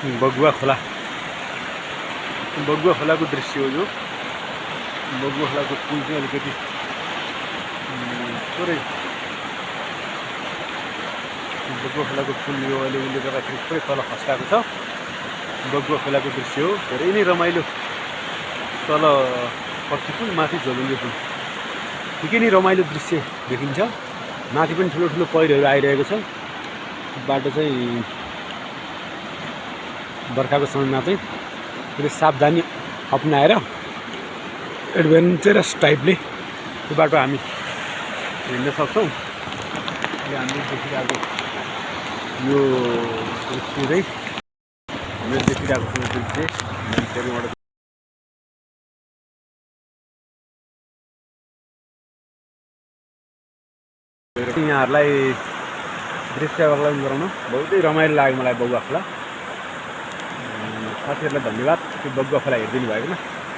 बगुवा खोला को दृश्य हो यो। बगुवा खोलाको पुल चाहिँ अलिकति थोरै बगुवा खोलाको पुल यो अहिले उसले गर्दाखेरि थोरै तल खस्काएको छ। बगुवा खोलाको दृश्य हो, धेरै नै रमाइलो। तल पट्टि पुल, माथि झोलुङ्गे पुल, निकै नै रमाइलो दृश्य देखिन्छ। माथि पनि ठुलो ठुलो पहिरोहरू आइरहेको छ। बाटो चाहिँ बर्खाको समयमा चाहिँ फेरि सावधानी अपनाएर एडभेन्चरस टाइपले त्यो बाटो हामी हिँड्न सक्छौँ। अहिले हामीले देखिरहेको यो दृश्य चाहिँ हामीले देखिरहेको छ दृश्य मान्छेहरूबाट यहाँहरूलाई दृश्य अवलोकन गराउन बहुतै रमाइलो लाग्यो मलाई बगुवा खोला। साथीहरूलाई धन्यवाद त्यो बगुवा खोला हेरिदिनु भएकोमा।